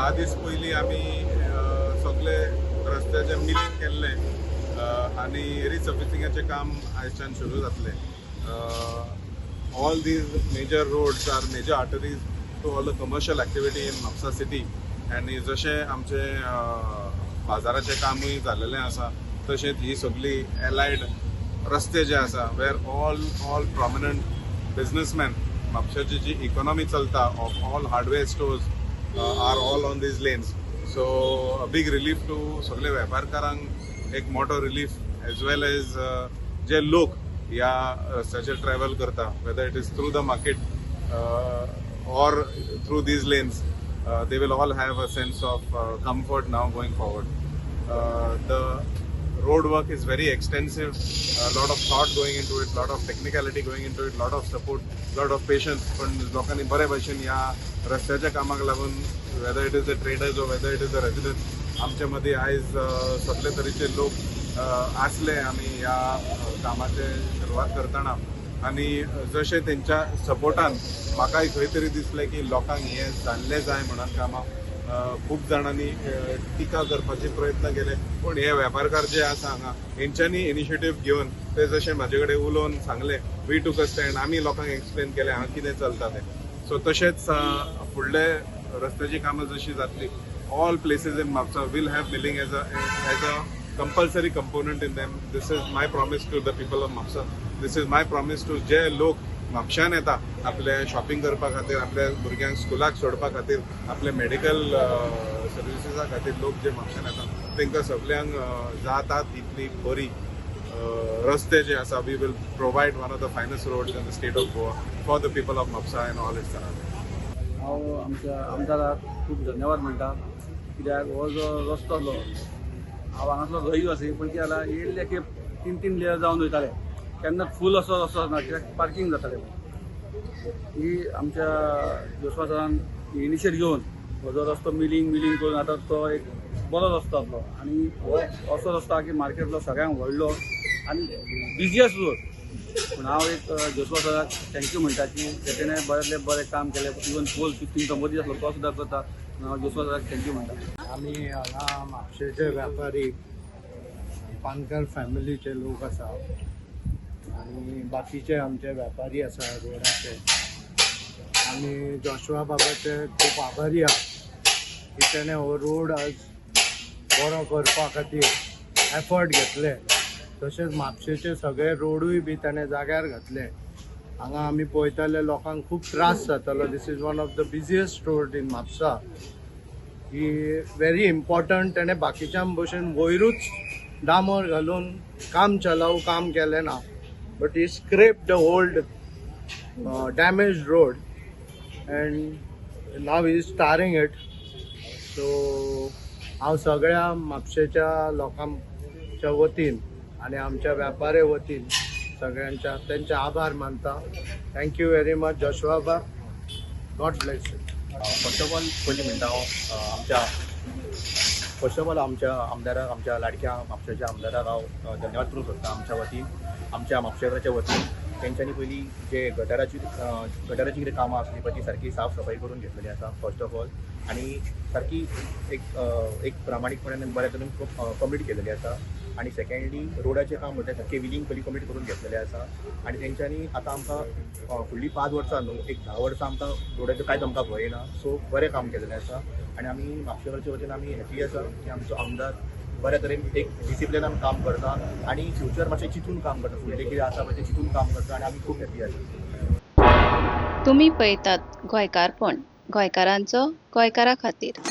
10 दीस पयलीं आमी सगळे रस्त्याचें मिलिंग केल्लें आनी रिसर्फिसिंगाचें काम आयच्यान सुरू जातलें. All these major roads are major arteries to all the commercial activity in Mapusa city. आनी जशें आमचें बाजाराचें कामूय जाल्लेलें आसा, तशेंच ही सगळी एलायड रस्ते जे आसा, where all prominent businessman, म्हापशाची ji economy चलता of all hardware stores are all on these lanes. So big relief to सगळे वेपारकारांक, एक मोठो रिलीफ, एज वेल एज जे लोक ह्या रस्त्याचेर ट्रॅव्हल करता, whether it is through the market or through these lanes, they will all have a sense of comfort now going forward. The road work is very extensive, a lot of thought going into it, lot of technicality going into it, lot of support, lot of patience. पण लोकांनी बरे भशेन ह्या रस्त्याच्या कामाक लागून, whether it is the traders or whether it is the residents, आमच्या मदीं आयज सगळे तरेचे लोक आसले आमी ह्या कामाचे सुरवात करतना. आनी जशें तेंच्या सपोर्टान म्हाकाय खंय तरी दिसलें की लोकांक हें जाल्लें जाय म्हणून कामां. खूब जाणांनी टिका करपाचे प्रयत्न केले, पूण हे वेपारकार जे आसा हांगा, हेंच्यांनी इनिशिएटीव घेवन ते जशें म्हाजे कडेन उलोवन सांगलें, we took a stand. आमी लोकांक एक्सप्लेन केलें हांगा कितें चलता तें. सो तशेंच फुडले रस्त्याची कामां जशी जातली, all places in Mapusa will have milling as a compulsory component in them. This is my promise to the people of Mapusa. This is my promise to जे लोक म्हापश्यान येता आपले शॉपिंग करपा खातीर, आपल्या भुरग्यांक स्कुलाक सोडपा खातीर, आपले मेडिकल सर्विसीसा खातीर लोक जे म्हापश्यान येता, तांकां सगल्यांक जाता तितली बरी रस्ते जे आसा, we will provide one of the finest roads in the state of Goa for the people of Mapusa and all its surrounding. हांव आमच्या आमदाराक खूब धन्यवाद म्हणटा, कित्याक हो जो रस्तो आसलो, हांव हांगासलो रहिवासी, पण कितें जालां, येयल्ले खेप तीन तीन लेयर जावन वयताले. केन्ना फूल असो रस्तो आसना, कित्याक पार्कींग जातालें. ही आमच्या जोशवा सरान इनिशिएट घेवन हो जो रस्तो मिलिंग मिलिंग करून आतां तो एक बरो रस्तो जातलो. आनी हो असो रस्तो आहा की मार्केटलो सगळ्यांक व्हडलो आनी बिजिएस्ट रोड. पूण हांव एक जोशवा सराक thank you म्हणटा की तेणें बऱ्यांतलें बरें काम केलें. इवन पोल 15 मदीं आसलो तो सुद्दां करता. हांव जोशवा सराक thank you म्हणटा. आमी हांगा म्हापशेचे व्यापारी, पानकर फॅमिलीचे लोक आसा आनी बाकीचे आमचे व्यापारी आसा रोडाचे. आमी जोशवा बाबाचे खूब आभारी आहा की तेणें हो रोड आज बरो करपा खातीर एफर्ट घेतले. तशेंच म्हापशेचे सगळे रोडूय बी तेणें जाग्यार घातले. हांगा आमी पळयताले, लोकांक खूब त्रास जातालो. This is one of the busiest road in Mapusa. He very important. तेणें बाकीच्या भशेन वयरूच डामर घालून काम चलाऊ काम केलें ना, but he scrape the old damage road and now he's tarring it. So हांव सगळ्या म्हापशेच्या लोकांच्या वतीन आनी आमच्या व्यापारे वतीन सगळ्यांच्या तेंचे आभार मानता. Thank you very much, Joshua बाब. God bless you. First of all, पयलीं म्हणटा हांव आमच्या फर्स्ट ऑफ ऑल आमच्या आमदाराक, आमच्या लाडक्या म्हापशेच्या आमदाराक हांव धन्यवाद करूंक सोदता आमच्या वतीन, आमच्या म्हापशेकाराच्या वतीन. तेंच्यांनी पयलीं जे गटाराची कितें कामां आसली पळय, ती सारकी साफ सफाई करून घेतलेली आसा फर्स्ट ऑफ ऑल आनी सारकी एक प्रामाणीकपणान बऱ्या तरेन कंप्लीट केलेली आसा. आनी सेकंडली, रोडाचें काम म्हणल्यार सारकें विलींग पयलीं कंप्लीट करून घेतलेलें आसा. आनी तेंच्यांनी आतां आमकां फुडलीं 5 वर्सां न्हू, एक 10 वर्सां आमकां रोडाचो कांयच आमकां भंय ना. सो बरें काम केलेलें आसा आनी आमी म्हापशेकाराच्या वतीन आमी हॅपी आसा की आमचो आमदार बऱ्या तरेन एक डिसिप्लिनान काम करता आनी फ्युचर मातशें चिंतून काम करता. फुडलें कितें आसा पळय, तें चिंतून काम करता आनी आमी खूब हॅपी आसा. तुमी पळयतात गोंयकारपण, गोंयकारांचो गोंयकारा खातीर.